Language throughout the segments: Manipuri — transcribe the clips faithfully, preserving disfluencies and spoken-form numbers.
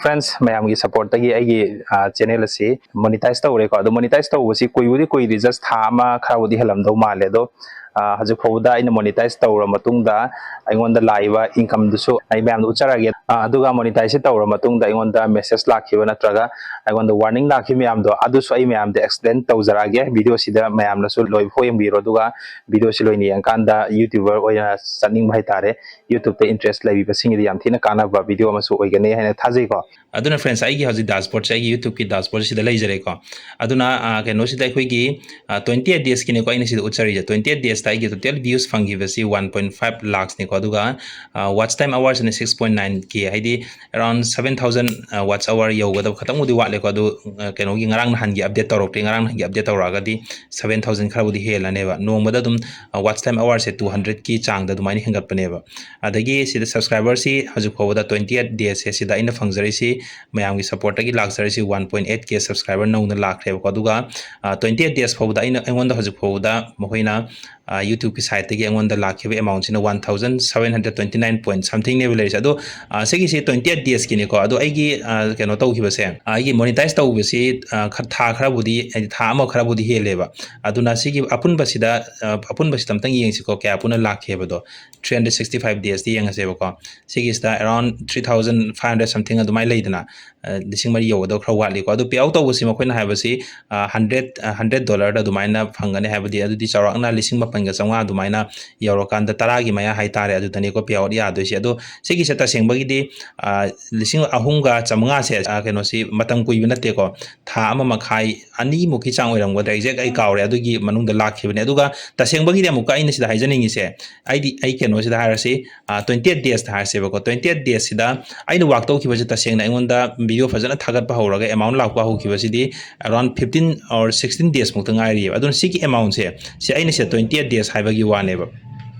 Friends, ꯃꯌꯥꯝꯒꯤ supportꯇꯒꯤ ꯑꯩꯒꯤ ꯆꯦꯅꯦꯜ ꯑꯁꯤ ꯃꯣꯅꯤꯇꯥꯏꯁ ꯇꯧꯔꯦꯀꯣ꯫ ꯑꯗꯣ ꯃꯣꯅꯤꯇꯥꯏꯁ ꯇꯧꯕꯁꯤ ꯀꯨꯏꯕꯨꯗꯤ ꯀꯨꯏꯗ꯭ꯔꯤ, just ꯊꯥ ꯑꯃ ꯈꯔꯕꯨꯗꯤ ꯍꯦꯜꯂꯝꯗꯧ ꯃꯥꯜꯂꯦ꯫ ꯑꯗꯣ ꯍꯧꯖꯤꯛ ꯐꯥꯎꯕꯗ ꯑꯩꯅ ꯃꯣꯅꯤꯇꯥꯏꯁ ꯇꯧꯔ ꯃꯇꯨꯡꯗ ꯑꯩꯉꯣꯟꯗ ꯂꯥꯛꯏꯕ incomeꯗꯨꯁꯨ ꯑꯩ ꯃꯌꯥꯝꯗ ꯎꯠꯆꯔꯒꯦ꯫ ꯑꯗꯨꯒ ꯃꯣꯅꯤꯇꯥꯏꯁꯁꯤ ꯇꯧꯔ ꯃꯇꯨꯡꯗ ꯑꯩꯉꯣꯟꯗ message ꯂꯥꯛꯈꯤꯕ ꯅꯠꯇ꯭ꯔꯒ ꯑꯩꯉꯣꯟꯗ warning ꯂꯥꯛꯈꯤꯕ ꯃꯌꯥꯝꯗꯣ, ꯑꯗꯨꯁꯨ ꯑꯩ ꯃꯌꯥꯝꯗ explain ꯇꯧꯖꯔꯛꯑꯒꯦ꯫ Videoꯁꯤꯗ ꯃꯌꯥꯝꯅꯁꯨ ꯂꯣꯏꯐꯥꯎ ꯌꯦꯡꯕꯤꯔꯣ꯫ ꯑꯗꯨꯒ videoꯁꯤ ꯂꯣꯏꯅ ꯌꯦꯡꯀꯥꯟꯗ YouTuber ꯑꯣꯏꯅ ꯆꯠꯅꯤꯡꯕ ꯍꯥꯏꯇꯥꯔꯦ, YouTubeꯇ interest ꯂꯩꯕꯤꯕꯁꯤꯡꯒꯤꯗꯤ ꯌꯥꯝ ꯊꯤꯅ ꯀꯥꯟꯅꯕ video ꯑꯃꯁꯨ ꯑꯣꯏꯒꯅꯤ ꯍꯥꯏꯅ ꯊꯥꯖꯩꯀꯣ꯫ ꯑꯗꯨꯅ friends, ꯑꯩꯒꯤ ꯍꯧꯖꯤꯛ dashboardꯁꯦ, ꯑꯩꯒꯤ YouTubeꯀꯤ dashboardꯁꯤꯗ ꯂꯩꯖꯔꯦꯀꯣ꯫ ꯑꯗꯨꯅ ꯀꯩꯅꯣꯁꯤꯗ ꯑꯩꯈꯣꯏꯒꯤ twenty eight daysꯀꯤꯅꯦꯀꯣ ꯑꯩꯅ ꯁꯤꯗ ꯎꯠꯆꯔꯤꯁꯦ꯫ Twenty eight daysꯇ ꯑꯩꯒꯤ total views ꯐꯪꯈꯤꯕꯁꯤ one point five lakhsꯅꯦꯀꯣ꯫ ꯑꯗꯨꯒ watch time hoursꯅ six point nine K, ꯍꯥꯏꯗꯤ around seven thousand watch hour ꯌꯧꯒꯗꯕ ꯈꯇꯪꯕꯨꯗꯤ ꯋꯥꯠꯂꯦꯀꯣ꯫ ꯑꯗꯨ ꯀꯩꯅꯣꯒꯤ ꯉꯔꯥꯡ ꯅꯍꯥꯟꯒꯤ update ꯇꯧꯔꯛꯇ꯭ꯔꯤ꯫ ꯉꯔꯥꯡ ꯅꯍꯥꯟꯒꯤ update ꯇꯧꯔꯛꯑꯒꯗꯤ seven thousand ꯈꯔꯕꯨꯗꯤ ꯍꯦꯜꯂꯅꯦꯕ꯫ ꯅꯣꯡꯃꯗ ꯑꯗꯨꯝ watch time hoursꯁꯦ two hundredꯀꯤ ꯆꯥꯡꯗ ꯑꯗꯨꯃꯥꯏꯅ ꯍꯦꯟꯒꯠꯄꯅꯦꯕ꯫ ꯑꯗꯒꯤ ꯁꯤꯗ subscriberꯁꯤ ꯍꯧꯖꯤꯛ ꯐꯥꯎꯕꯗ twenty eight daysꯁꯦ ꯁꯤꯗ ꯑꯩꯅ ꯐꯪꯖꯔꯤꯁꯤ, ꯃꯌꯥꯝꯒꯤ supportꯇꯒꯤ ꯂꯥꯛꯆꯔꯤꯁꯤ one point eight K subscriber ꯅꯧꯅ ꯂꯥꯛꯈ꯭ꯔꯦꯕꯀꯣ꯫ ꯑꯗꯨꯒ twenty eight days ꯐꯥꯎꯕꯗ ꯑꯩꯅ, ꯑꯩꯉꯣꯟꯗ ꯍꯧꯖꯤꯛ ꯐꯥꯎꯕꯗ ꯃꯈꯣꯏꯅ YouTubeꯀꯤ siteꯇꯒꯤ ꯑꯩꯉꯣꯟꯗ ꯂꯥꯛꯈꯤꯕ amountꯁꯤꯅ one thousand seven hundred twenty nine point somethingꯅꯦꯕ ꯂꯩꯔꯤꯁꯦ꯫ ꯑꯗꯣ ꯁꯤꯒꯤꯁꯤ twenty eight daysꯀꯤꯅꯦꯀꯣ꯫ ꯑꯗꯣ ꯑꯩꯒꯤ ꯀꯩꯅꯣ ꯇꯧꯈꯤꯕꯁꯦ, ꯑꯩꯒꯤ ꯃꯣꯅꯤꯇꯥꯏꯁ ꯇꯧꯕꯁꯤ ꯊꯥ ꯈꯔꯕꯨꯗꯤ, ꯍꯥꯏꯗꯤ ꯊꯥ ꯑꯃ ꯈꯔꯕꯨꯗꯤ ꯍꯦꯜꯂꯦꯕ꯫ ꯑꯗꯨꯅ ꯁꯤꯒꯤ ꯑꯄꯨꯟꯕꯁꯤꯗ, ꯑꯄꯨꯟꯕꯁꯤꯗ ꯑꯝꯇꯪ ꯌꯦꯡꯁꯤꯀꯣ, ꯀꯌꯥ ꯄꯨꯟꯅ ꯂꯥꯛꯈꯤꯕꯗꯣ꯫ Three hundred sixty five daysꯇ ꯌꯦꯡꯉꯁꯦꯕꯀꯣ꯫ ꯁꯤꯒꯤꯁꯤꯗ around three thousand five hundred something ꯑꯗꯨꯃꯥꯏꯅ ꯂꯩꯗꯅ, ꯂꯤꯁꯤꯡ ꯃꯔꯤ ꯌꯧꯒꯗꯕ ꯈꯔ ꯋꯥꯠꯂꯤꯀꯣ꯫ ꯑꯗꯨ pay out ꯇꯧꯕꯁꯤ ꯃꯈꯣꯏꯅ ꯍꯥꯏꯕꯁꯤ hundred, hundred dollarꯗ ꯑꯗꯨꯃꯥꯏꯅ ꯐꯪꯒꯅꯤ, ꯍꯥꯏꯕꯗꯤ ꯑꯗꯨꯗꯤ ꯆꯥꯎꯔꯥꯛꯅ ꯂꯤꯁꯤꯡ ꯃꯥꯄꯟꯒ ꯆꯥꯝꯃꯉꯥ ꯑꯗꯨꯃꯥꯏꯅ ꯌꯧꯔꯀꯥꯟꯗ ꯇꯔꯥꯒꯤ ꯃꯌꯥ ꯍꯥꯏꯇꯥꯔꯦ, ꯑꯗꯨꯗꯅꯤꯀꯣ pay out ꯌꯥꯗꯣꯏꯁꯦ꯫ ꯑꯗꯣ ꯁꯤꯒꯤꯁꯦ ꯇꯁꯦꯡꯕꯒꯤꯗꯤ ꯂꯤꯁꯤꯡ ꯑꯍꯨꯝꯒ ꯆꯥꯝꯃꯉꯥꯁꯦ ꯀꯩꯅꯣꯁꯤ ꯃꯇꯝ ꯀꯨꯏꯕ ꯅꯠꯇꯦꯀꯣ꯫ ꯊꯥ ꯑꯃ ꯃꯈꯥꯏ ꯑꯅꯤꯃꯨꯛꯀꯤ ꯆꯥꯡ ꯑꯣꯏꯔꯝꯒꯗ꯭ꯔꯥ, exact ꯑꯩ ꯀꯥꯎꯔꯦ, ꯑꯗꯨꯒꯤ ꯃꯅꯨꯡꯗ ꯂꯥꯛꯈꯤꯕꯅꯦ꯫ ꯑꯗꯨꯒ ꯇꯁꯦꯡꯕꯒꯤꯗꯤ ꯑꯃꯨꯛꯀ ꯑꯩꯅ ꯁꯤꯗ ꯍꯥꯏꯖꯅꯤꯡꯉꯤꯁꯦ, ꯑꯩꯗꯤ, ꯑꯩ ꯀꯩꯅꯣꯁꯤꯗ ꯍꯥꯏꯔꯁꯤ, twenty eight daysꯇ ꯍꯥꯏꯔꯁꯦꯕꯀꯣ꯫ Twenty eight daysꯁꯤꯗ ꯑꯩꯅ work ꯇꯧꯈꯤꯕꯁꯦ ꯇꯁꯦꯡꯅ ꯑꯩꯉꯣꯟꯗ video ꯐꯖꯅ ꯊꯥꯒꯠꯄ ꯍꯧꯔꯒ amount ꯂꯥꯛꯄ ꯍꯧꯈꯤꯕꯁꯤꯗꯤ around fifteen or sixteen days ꯃꯨꯛꯇ ꯉꯥꯏꯔꯤꯑꯕ꯫ ꯑꯗꯨꯅ ꯁꯤꯒꯤ amountꯁꯦ, ꯁꯤ ꯑꯩꯅ ꯁꯤꯗ twenty eight days ꯍꯥꯏꯕꯒꯤ ꯋꯥꯅꯦꯕ꯫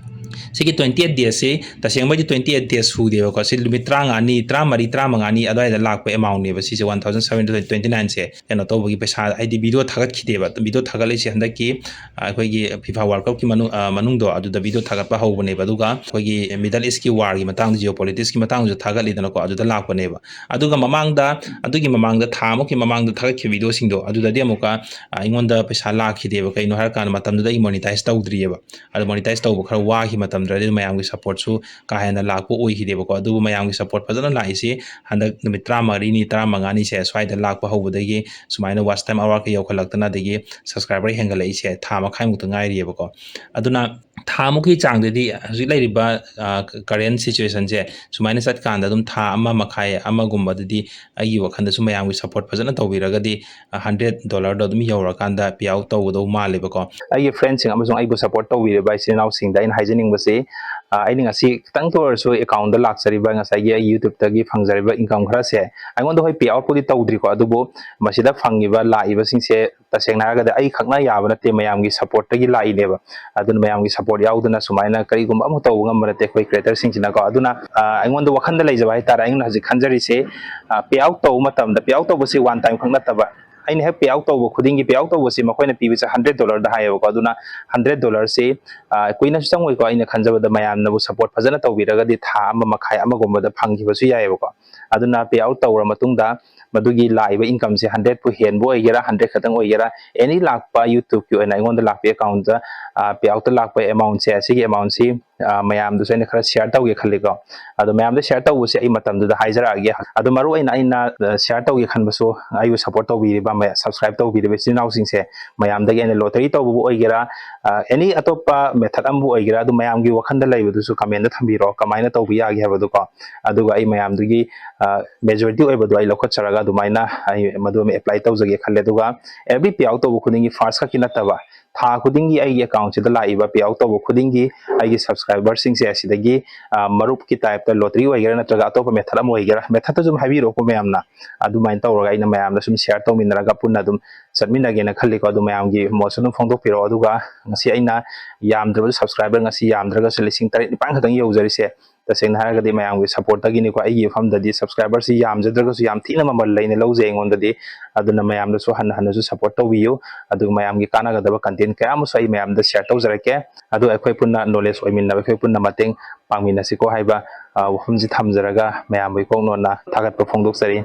ꯁꯤꯒꯤ twenty eight days ꯁꯤ ꯇꯁꯦꯡꯕꯩꯗꯤ twenty eight days ꯁꯨꯗꯦꯕꯀꯣ꯫ ꯁꯤ ꯅꯨꯃꯤꯠ ꯇꯔꯥꯃꯉꯥꯅꯤ, ꯇꯔꯥꯃꯔꯤ, ꯇꯔꯥꯃꯉꯥꯅꯤ ꯑꯗꯨꯋꯥꯏꯗ ꯂꯥꯛꯄ amount ꯅꯦꯕ ꯁꯤꯁꯦ, one thousand seven hundred twenty nine ꯁꯦ꯫ ꯀꯩꯅꯣ ꯇꯧꯕꯒꯤ ꯄꯩꯁꯥ, ꯍꯥꯏꯗꯤ video ꯊꯥꯒꯠꯈꯤꯗꯦꯕ꯫ Video ꯊꯥꯒꯠꯂꯤꯁꯦ ꯍꯟꯗꯛꯀꯤ, ꯑ, ꯑꯩꯈꯣꯏꯒꯤ FIFA World Cup ꯀꯤ ꯃꯅꯨꯡ-, ꯑ, ꯃꯅꯨꯡꯗꯣ ꯑꯗꯨꯗ video ꯊꯥꯒꯠꯄ ꯍꯧꯕꯅꯦꯕ꯫ ꯑꯗꯨꯒ ꯑꯩꯈꯣꯏꯒꯤ Middle East ꯀꯤ war ꯒꯤ ꯃꯇꯥꯡꯗ, geopolitics ꯀꯤ ꯃꯇꯥꯡꯗꯁꯨ ꯊꯥꯒꯠꯂꯤꯗꯅꯀꯣ, ꯑꯗꯨꯗ ꯂꯥꯛꯄꯅꯦꯕ꯫ ꯑꯗꯨꯒ ꯃꯃꯥꯡꯗ, ꯑꯗꯨꯒꯤ ꯃꯃꯥꯡꯗ, ꯊꯥ ꯑꯃꯨꯛꯀꯤ ꯃꯃꯥꯡꯗ ꯊꯥꯒꯠꯈꯤꯕ video ꯁꯤꯡꯗꯣ, ꯑꯗꯨꯗꯗꯤ ꯑꯃꯨꯛꯀ, ꯑ, ꯑꯩꯉꯣꯟꯗ ꯄꯩꯁꯥ ꯂꯥꯛꯈꯤꯗꯦꯕ꯫ ꯀꯩꯅꯣ ꯍꯥꯏꯔꯀꯥꯟꯗ ꯃꯇꯝꯗꯨꯗ ꯑꯩ monetize ꯇꯧꯗ꯭ꯔꯤꯑꯕ꯫ ꯑꯗꯣ monetize ꯇꯧꯕ ꯈꯔ ꯋꯥꯈꯤ ꯃꯇꯝꯗꯨꯗꯗꯤ, ꯃꯌꯥꯝꯒꯤ support ꯁꯨ ꯀꯥ ꯍꯦꯟꯅ ꯂꯥꯛꯄ ꯑꯣꯏꯈꯤꯗꯦꯕꯀꯣ꯫ ꯑꯗꯨꯕꯨ ꯃꯌꯥꯝꯒꯤ support ꯐꯖꯅ ꯂꯥꯛꯏꯁꯤ ꯍꯟꯗꯛ ꯅꯨꯃꯤꯠ ꯇꯔꯥꯃꯔꯤꯅꯤ, ꯇꯔꯥꯃꯉꯥꯅꯤꯁꯦ ꯁ꯭ꯋꯥꯏꯗ ꯂꯥꯛꯄ ꯍꯧꯕꯗꯒꯤ, ꯁꯨꯃꯥꯏꯅ watch time hour ꯀ ꯌꯧꯈꯠꯂꯛꯇꯅ, ꯑꯗꯒꯤ subscriber ꯍꯦꯟꯒꯠꯂꯛꯏꯁꯦ ꯊꯥ ꯃꯈꯥꯏꯃꯨꯛꯇ ꯉꯥꯏꯔꯤꯑꯕꯀꯣ꯫ ꯑꯗꯨꯅ ꯊꯥ ꯃꯨꯛꯀꯤ ꯆꯥꯡꯗꯗꯤ ꯍꯧꯖꯤꯛ ꯂꯩꯔꯤꯕ, ꯑ, current situation ꯁꯦ ꯁꯨꯃꯥꯏꯅ ꯆꯠꯀꯥꯟꯗ ꯑꯗꯨꯝ ꯊꯥ ꯑꯃ ꯃꯈꯥꯏ ꯑꯃꯒꯨꯝꯕꯗꯗꯤ ꯑꯩꯒꯤ ꯋꯥꯈꯜꯗꯁꯨ ꯃꯌꯥꯝꯒꯤ support ꯐꯖꯅ ꯇꯧꯕꯤꯔꯒꯗꯤ, ꯑ, hundred dollar ꯗꯣ ꯑꯗꯨꯝ ꯌꯧꯔꯀꯥꯟꯗ pay out ꯇꯧꯒꯗꯧ ꯃꯥꯜꯂꯦꯕꯀꯣ꯫ ꯑꯩꯒꯤ friend ꯁꯤꯡ ꯑꯃꯁꯨꯡ ꯑꯩꯕꯨ support ꯇꯧꯕꯤꯔꯤꯕ ꯏꯆꯤꯟ ꯏꯅꯥꯎꯁꯤꯡꯗ ꯑꯩꯅ ꯍꯥꯏꯖꯅꯤꯡꯕꯁꯤ, ꯑ, ꯑꯩꯅ ꯉꯁꯤ ꯈꯤꯇꯪꯇ ꯑꯣꯏꯔꯁꯨ account ꯗ ꯂꯥꯛꯆꯔꯤꯕ ꯉꯁꯥꯏꯒꯤ ꯑꯩ YouTube ꯇꯒꯤ ꯐꯪꯖꯔꯤꯕ income ꯈꯔꯁꯦ, ꯑꯩꯉꯣꯟꯗ ꯍꯣꯏ pay out ꯄꯨꯗꯤ ꯇꯧꯗ꯭ꯔꯤꯀꯣ, ꯑꯗꯨꯕꯨ ꯃꯁꯤꯗ ꯐꯪꯉꯤꯕ, ꯂꯥꯛꯏꯕꯁꯤꯡꯁꯦ ꯇꯁꯦꯡꯅ ꯍꯥꯏꯔꯒꯗꯤ ꯑꯩ ꯈꯛꯅ ꯌꯥꯕ ꯅꯠꯇꯦ, ꯃꯌꯥꯝꯒꯤ support ꯇꯒꯤ ꯂꯥꯛꯏꯅꯦꯕ꯫ ꯑꯗꯨꯅ ꯃꯌꯥꯝꯒꯤ support ꯌꯥꯎꯗꯅ ꯁꯨꯃꯥꯏꯅ ꯀꯔꯤꯒꯨꯝꯕ ꯑꯃ ꯇꯧꯕ ꯉꯝꯕ ꯅꯠꯇꯦ ꯑꯩꯈꯣꯏ creator ꯁꯤꯡꯁꯤꯅꯀꯣ꯫ ꯑꯗꯨꯅ, ꯑ, ꯑꯩꯉꯣꯟꯗ ꯋꯥꯈꯜꯗ ꯂꯩꯖꯕ ꯍꯥꯏꯇꯥꯔꯦ, ꯑꯩꯅ ꯍꯧꯖꯤꯛ ꯈꯟꯖꯔꯤꯁꯦ, ꯑ, pay out ꯇꯧꯕ ꯃꯇꯝꯗ, pay out ꯇꯧꯕꯁꯤ one time ꯈꯛ ꯅꯠꯇꯕ, ꯑꯩꯅ ꯍꯦꯛ pay out ꯇꯧꯕ ꯈꯨꯗꯤꯡꯒꯤ, pay out ꯇꯧꯕꯁꯤ ꯃꯈꯣꯏꯅ ꯄꯤꯕꯁꯦ hundred dollar ꯗ ꯍꯥꯏꯌꯦꯕꯀꯣ꯫ ꯑꯗꯨꯅ hundred dollar ꯁꯤ, ꯑ, ꯀꯨꯏꯅꯁꯨ ꯆꯪꯉꯣꯏꯀꯣ, ꯑꯩꯅ ꯈꯟꯖꯕꯗ ꯃꯌꯥꯝꯅꯕꯨ support ꯐꯖꯅ ꯇꯧꯕꯤꯔꯒꯗꯤ ꯊꯥ ꯑꯃ ꯃꯈꯥꯏ ꯑꯃꯒꯨꯝꯕꯗ ꯐꯪꯈꯤꯕꯁꯨ ꯌꯥꯏꯑꯕꯀꯣ꯫ ꯑꯗꯨꯅ pay out ꯇꯧꯔ ꯃꯇꯨꯡꯗ ꯃꯗꯨꯒꯤ ꯂꯥꯛꯏꯕ income ꯁꯦ hundred ꯄꯨ ꯍꯦꯟꯕ ꯑꯣꯏꯒꯦꯔꯥ, hundred ꯈꯛꯇꯪ ꯑꯣꯏꯒꯦꯔꯥ, any ꯂꯥꯛꯄ YouTube ꯀꯤ ꯑꯣꯏꯅ ꯑꯩꯉꯣꯟꯗ ꯂꯥꯛꯄ account ꯇ, ꯑ, pay out ꯇ ꯂꯥꯛꯄ amount ꯁꯦ, ꯑꯁꯤꯒꯤ amount ꯁꯤ, ꯑ, ꯃꯌꯥꯝꯗꯁꯨ ꯑꯩꯅ ꯈꯔ share ꯇꯧꯒꯦ ꯈꯜꯂꯤꯀꯣ꯫ ꯑꯗꯣ ꯃꯌꯥꯝꯗ share ꯇꯧꯕꯁꯦ ꯑꯩ ꯃꯇꯝꯗꯨꯗ ꯍꯥꯏꯖꯔꯛꯑꯒꯦ꯫ ꯑꯗꯣ ꯃꯔꯨ ꯑꯣꯏꯅ ꯑꯩꯅ, ꯑ, share ꯇꯧꯒꯦ ꯈꯟꯕꯁꯨ, ꯑꯩꯕꯨ support ꯇꯧꯕꯤꯔꯤꯕ, ꯃꯌꯥ-, subscribe ꯇꯧꯕꯤꯔꯤꯕ ꯏꯆꯤꯟ ꯏꯅꯥꯎꯁꯤꯡꯁꯦ, ꯃꯌꯥꯝꯗꯒꯤ ꯑꯩꯅ lottery ꯇꯧꯕꯕꯨ ꯑꯣꯏꯒꯦꯔꯥ, ꯑ, any ꯑꯇꯣꯞꯄ method ꯑꯃꯕꯨ ꯑꯣꯏꯒꯦꯔꯥ, ꯑꯗꯨ ꯃꯌꯥꯝꯒꯤ ꯋꯥꯈꯜꯗ ꯂꯩꯕꯗꯨꯁꯨ comment ꯇ ꯊꯝꯕꯤꯔꯣ, ꯀꯃꯥꯏꯅ ꯇꯧꯕ ꯌꯥꯒꯦ ꯍꯥꯏꯕꯗꯨꯀꯣ꯫ ꯑꯗꯨꯒ ꯑꯩ ꯃꯌꯥꯝꯗꯨꯒꯤ, ꯑ, majority ꯑꯣꯏꯕꯗꯣ ꯑꯩ ꯂꯧꯈꯠꯆꯔꯒ ꯑꯗꯨꯃꯥꯏꯅ ꯑꯩ ꯃꯗꯨ ꯑꯃ apply ꯇꯧꯖꯒꯦ ꯈꯜꯂꯦ꯫ ꯑꯗꯨꯒ every pay out ꯇꯧꯕ ꯈꯨꯗꯤꯡꯒꯤ first ꯈꯛꯀꯤ ꯅꯠꯇꯕ, ꯊꯥ ꯈꯨꯗꯤꯡꯒꯤ ꯑꯩꯒꯤ ꯑꯦꯀꯥꯎꯟꯁꯤꯗ ꯂꯥꯛꯏꯕ ꯄꯦ ꯑꯥꯎꯠ ꯇꯧꯕ ꯈꯨꯗꯤꯡꯒꯤ ꯑꯩꯒꯤ ꯁꯕꯁꯀ꯭ꯔꯥꯏꯕꯔꯁꯤꯡꯁꯦ ꯑꯁꯤꯗꯒꯤ ꯃꯔꯨꯞꯀꯤ ꯇꯥꯏꯞꯇ ꯂꯣꯇꯔꯤ ꯑꯣꯏꯒꯦꯔꯥ ꯅꯠꯇ꯭ꯔꯒ ꯑꯇꯣꯞꯄ ꯃꯦꯊꯠ ꯑꯃ ꯑꯣꯏꯒꯦꯔꯥ, ꯃꯦꯊꯠꯇ ꯁꯨꯝ ꯍꯥꯏꯕꯤꯔꯛꯑꯣꯀꯣ ꯃꯌꯥꯝꯅ, ꯑꯗꯨꯃꯥꯏꯅ ꯇꯧꯔꯒ ꯑꯩꯅ ꯃꯌꯥꯝꯗ ꯁꯨꯝ ꯁꯤꯌꯥꯔ ꯇꯧꯃꯤꯟꯅꯔꯒ ꯄꯨꯟꯅ ꯑꯗꯨꯝ ꯆꯠꯃꯤꯟꯅꯒꯦꯅ ꯈꯜꯂꯤꯀꯣ꯫ ꯑꯗꯨ ꯃꯌꯥꯝꯒꯤ ꯃꯣꯠꯁꯨ ꯑꯗꯨꯝ ꯐꯣꯡꯗꯣꯛꯄꯤꯔꯛꯑꯣ꯫ ꯑꯗꯨꯒ ꯉꯁꯤ ꯑꯩꯅ ꯌꯥꯝꯗ꯭ꯔꯕꯁꯨ, ꯁꯕꯁꯀ꯭ꯔꯥꯏꯕꯔ ꯉꯁꯤ ꯌꯥꯝꯗ꯭ꯔꯒꯁꯨ ꯂꯤꯁꯤꯡ ꯇꯔꯦꯠ ꯅꯤꯄꯥꯟ ꯈꯛꯇꯪ ꯌꯧꯖꯔꯤꯁꯦ, ꯇꯁꯦꯡꯅ ꯍꯥꯏꯔꯒꯗꯤ ꯃꯌꯥꯝꯒꯤ ꯁꯞꯄꯣꯔꯠꯇꯒꯤꯅꯤꯀꯣ꯫ ꯑꯩꯒꯤ ꯃꯐꯝꯗꯗꯤ ꯁꯕꯁꯀ꯭ꯔꯥꯏꯕꯔꯁꯤ ꯌꯥꯝꯖꯗ꯭ꯔꯒꯁꯨ ꯌꯥꯝ ꯊꯤꯅ ꯃꯃꯜ ꯂꯩꯅ ꯂꯧꯖꯩ ꯑꯩꯉꯣꯟꯗꯗꯤ꯫ ꯑꯗꯨꯅ ꯃꯌꯥꯝꯅꯁꯨ ꯍꯟꯅ ꯍꯟꯅꯁꯨ ꯁꯞꯄꯣꯔꯠ ꯇꯧꯕꯤꯌꯨ, ꯑꯗꯨꯒ ꯃꯌꯥꯝꯒꯤ ꯀꯥꯟꯅꯒꯗꯕ ꯀꯟꯇꯦꯟ ꯀꯌꯥ ꯑꯃꯁꯨ ꯑꯩ ꯃꯌꯥꯝꯗ ꯁꯤꯌꯥꯔ ꯇꯧꯖꯔꯛꯀꯦ꯫ ꯑꯗꯨ ꯑꯩꯈꯣꯏ ꯄꯨꯟꯅ ꯅꯣꯂꯦꯖ ꯑꯣꯏꯃꯤꯟꯅꯕ, ꯑꯩꯈꯣꯏ ꯄꯨꯟꯅ ꯃꯇꯦꯡ ꯄꯥꯡꯃꯤꯟꯅꯁꯤꯀꯣ ꯍꯥꯏꯕ ꯋꯥꯐꯝꯁꯤ ꯊꯝꯖꯔꯒ ꯃꯌꯥꯝꯕꯨ ꯏꯀꯣꯛ ꯅꯣꯟꯅ ꯊꯥꯒꯠꯄ ꯐꯣꯡꯗꯣꯛꯆꯔꯤ꯫